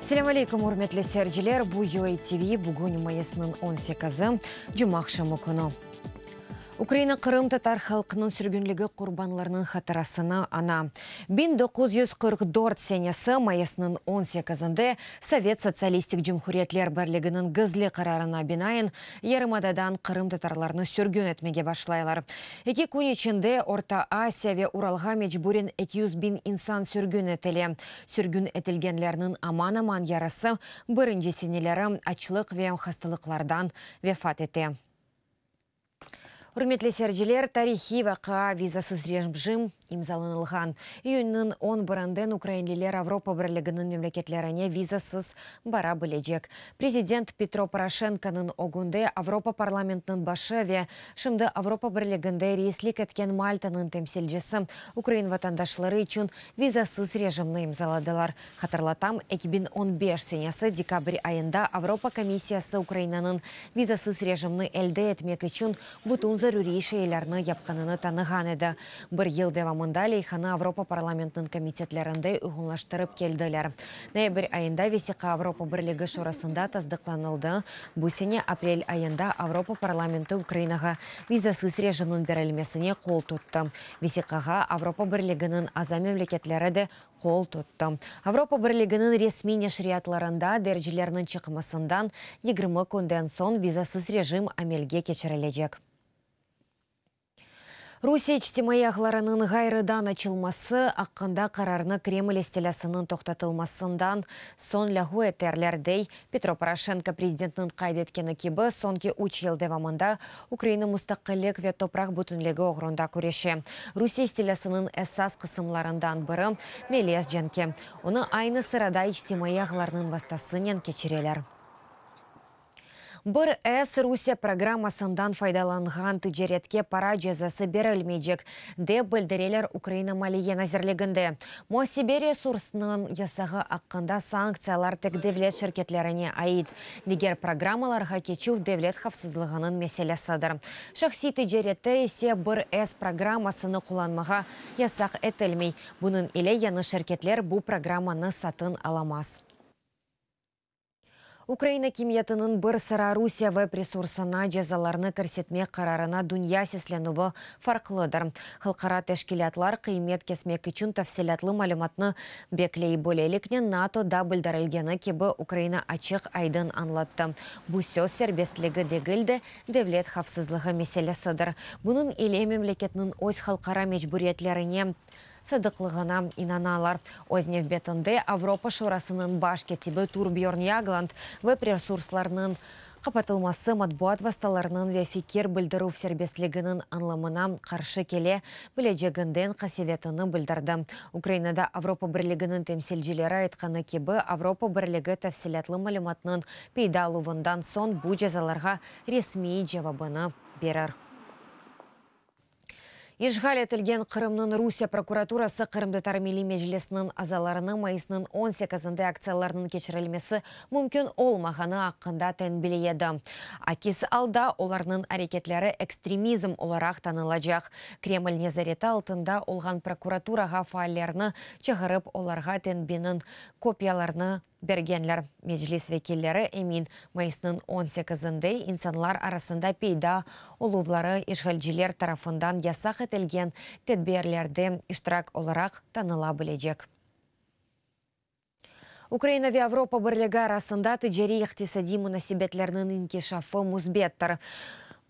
Selâm aleyküm, ürmetli seyirciler! Bu UATV, bugün mayısnıñ 18-i, cumaaqşamı künü. Ukraina qırımtatar halqınıñ sürgünligi qurbanlarınıñ hatırasını aña. 1944 senesi mayısnıñ 18-inde Sovet Sotsialistik Cumhuriyetler Birliginiñ gizli qararına binaen yarımadadan qırımtatarlarnı sürgün etmege başlaylar. Eki kün içinde Orta Asiya ve Uralğa mecburen 200 biñ insan sürgün etile. Sürgün etilgenlerniñ aman-aman yarısı birinci seneleri açlıq ve hastalıqlardan vefat ete. Ürmetli seyirciler, tarihiy vaqia, vizasız rejim imzalanılğan. İyünniñ on birinden ukrainliler Avropa Birliginiñ memleketlerine vizasız bara bilecek. Prezident Petro Poroşenkonıñ ögünde Avropa Parlamentiniñ başı ve şimdi Avropa Birliginde reislik etken Maltanıñ temsilcisi ukrain vatandaşları içün vizasız rejimni imzaladılar. Hatırlatam, 2015 senesi dekabr ayında Avropa Komissiyası Ukrainanıñ vizasız rejimni elde etmek içün bütün zaruriy şeylerni yapqanını tanığan edi. Bir yıl devamında leyhanı Avropa Parlamentiniñ komitetlerinde uyğunlaştırıp keldiler. Noyabr ayında vesiqa Avropa Birligi Şurasında tasdıqlanıldı. Bu sene aprel ayında Avropa Parlamenti Ukrainağa vizasız rejimniñ berilmesine qol tuttı. Vesiqağa Avropa Birliginiñ aza memleketleri de qol tuttı. Avropa Birliginiñ resmiy neşriyatlarında derclerniñ çıqmasından 20 künden soñ vizasız rejim amelge keçirilecek. Rusiye içtimaiy ağlarınıñ ğayrıdan açılması aqqında qararnı Kreml istilâsınıñ toqtatılmasından soñ lâğu eterler, dey Petro Poroşenko. Prezidentniñ qayd etkeni kibi, soñki üç yıl devamında Ukraina mustaqillik ve topraq bütünligi oğrunda küreşe. Rusiye istilâsınıñ esas qısımlarından biri, melez cenki. Onı aynı sırada içtimaiy ağlarnıñ vastasınen keçireler. Bir S Rusiye programmasından faydalanğan ticaretke para cezası berilmeycek, dep bildireler Ukraina Maliye nazirliginde. Muasebe resursınıñ yasağı aqqında sanktsiyalar tek devlet şirketlerine ait. Diger programmalarğa keçüv devlet havfsızlığınıñ meselesidir. Şahsiy ticarette ise bir S programmasını qullanmağa yasaq etilmey. Bunıñ ile yañı şirketler bu programmanı satın alamaz. Ukraina akimiyetiniñ bir sıra Rusiye web-resursına cezalarnı kirsetmek qararına dünya seslenüvi farqlıdır. Halqara teşkilâtlar qıymet kesmek içün tafsilâtlı malümatnı bekley. Böyleliknen, NATOda bildirilgeni kibi, Ukraina açıq-aydın añlattı, bu söz serbestligi degil de, devlet havfsızlığı meselesidir. Bunıñ ile memleketniñ öz halqara mecburiyetlerine sadıqlığına inanalar. Öz nevbetinde Avropa Şurasınıñ baş kâtibi Turbjorn Yagland web-resurslarnıñ qapatılması matbuat vastalarınıñ ve fikir bildirüv serbestliginiñ añlamına qarşı kele bileceginden qasevetini bildirdi. Ukrainada Avropa Birliginiñ temsilcileri aytqanı kibi, Avropa Birligi tafsilâtlı malümatnıñ peyda oluvından soñ bu cezalarğa resmiy cevabını berir. İşğal etilgen Qırımnıñ Rusiye prokuraturası Qırımtatar Milliy Meclisiniñ azalarını mayısnıñ 18-nde aktsiyalarnıñ keçirilmesi mümkün olmağanı aqqında tenbileyedi. Akis alda olarnıñ areketleri ekstremizm olaraq tanılacaq. Kreml nezareti altında olğan prokuraturağa faallerni çağırıp, olarğa tenbiniñ kopiyalarını bergenler. Meclis vekilleri emin, mayısnıñ 18-nde insanlar arasında peyda oluvları işğalciler tarafından yasaq etilgen tedbirlerde iştirak olaraq tanıla bilecek. Ukraina ve Avropa Birligi arasında ticariy-iqtisadiy munasebetlerniñ inkişafı müsbettir.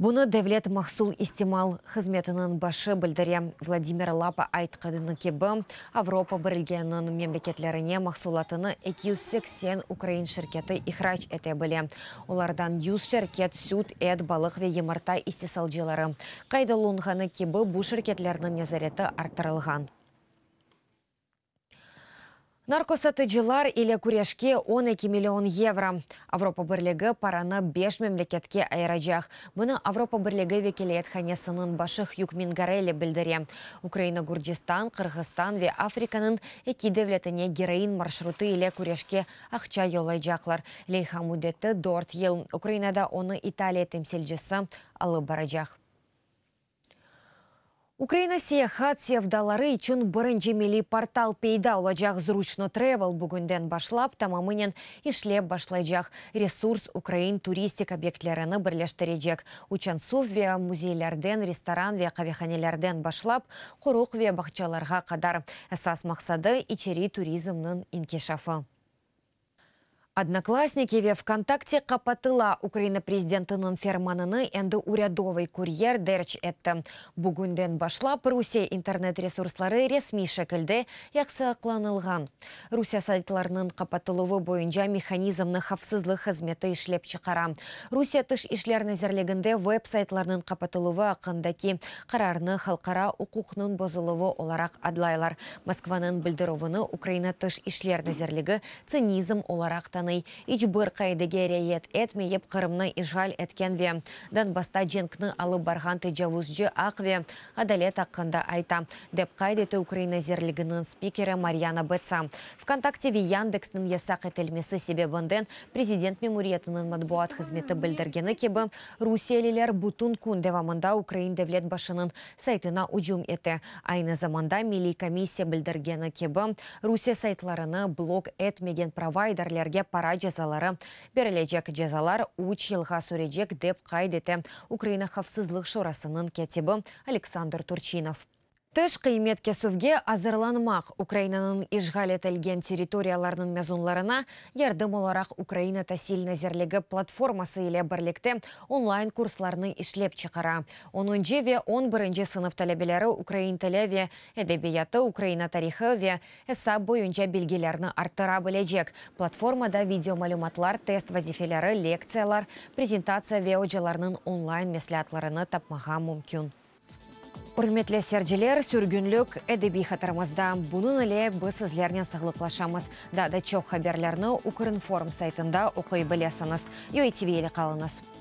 Bunı Devlet mahsul istimal hızmetiniñ başı bildire. Vladimir Lapa aytqanı kibi, Avropa Birliginiñ memleketlerine mahsulatını 280 ukrain şirketi ihrac ete bile. Olardan 100 şirket süt, et, balıq ve yımırta istisalcıları. Qayd olunğanı kibi, bu şirketlerniñ nezareti arttırılğan. Narkosatıcılar ile küreşke 12 million yevro. Avropa Birligi paranı beş memleketke ayıracaq. Bunı Avropa Birligi vekâlethanesiniñ başı Hüg Mingarelli bildire. Ukraina, Gürcistan, Qırğızstan ve Afrikanıñ eki devletine geroin marşrutı ile küreşke aqça yollaycaqlar. Leyha müddeti dört yıl. Ukrainada onı İtaliya temsilcisi alıp baracaq. Ukraina seyahat sevdaları içün birinci milliy portal peyda olacaq. Zruçno Travel bugünden başlap tamamınen işlep başlaycaq. Resurs ukrain turistik obyektlerini birleştirecek, uçansuv ve müzeylerden, restoran ve qavehanelerden başlap, qoruq ve bağçalarğa qadar. Esas maqsadı, içeriy turizmniñ inkişafı. Odnoklassniki ve VKontakte qapatıla, Ukraina prezidentiniñ fermanını endi Urâdovıy kuryer derc etti. Bugünden başlap Rusiye internet-resursları resmiy şekilde yaqsaqlanılğan. Rusiye saytlarınıñ qapatıluvı boyunca mehanizmni Havfsızlıq hızmeti işlep çıqara. Rusiye Tış işler nazirliginde web-saytlarnıñ qapatıluvı aqqındaki qararnı halqara uquqnıñ bozuluvı olaraq adlaylar. Moskvanıñ bildirüvini Ukraina Tış işler nazirligi tsinizm olaraq tanıy. İç bir qaidege riayet etmeyip Qırımnı işğal etken ve Donbassta cenkni alıp barğan tecavuzcı aq ve adalet aqqında ayta, dep qayd etti Ukraina nazirliginiñ spikeri Maryana Betsa. VKontakte ve Yandeksniñ yasaq etilmesi sebebinden prezident memuriyetiniñ matbuat hızmeti bildirgeni kibi, rusiyeliler bütün kün devamında ukrain devlet başınıñ saytına ücüm ete. Aynı zamanda Milliy komissiya bildirgeni kibi, Rusiye saytlarını blok etmegen provayderlerge para cezaları berilecek. Cezalar üç yılğa sürecek, dep qayd ete Ukraina Havfsızlıq Şurasınıñ kâtibi Aleksandr Turçinov. Tış qıymet kesüvge azırlanmaq, Ukrainanıñ işğal etilgen territoriyalarınıñ mezunlarına yardım olaraq Ukraina Tasil nazirligi platforması ile birlikte onlayn kurslarnı işlep çıqara. Onuncı ve on birinci sınıf talebeleri ukrain tili ve edebiyatı, Ukraina tarihı ve esap boyunca bilgilerni arttıra bilecek. Platformada video malümatlar, test vazifeleri, lektsiyalar, prezentatsiya ve ocalarnıñ onlayn mesleatlarını tapmağa mümkün. Ürmetli seyirciler, sürgünlik edebiy hatırımızda. Bunıñ ile biz sizlernen sağlıqlaşamız. Daa da çoq haberlerni Ukrinform saytında oquy bilesiñiz. UATV ile qalıñız.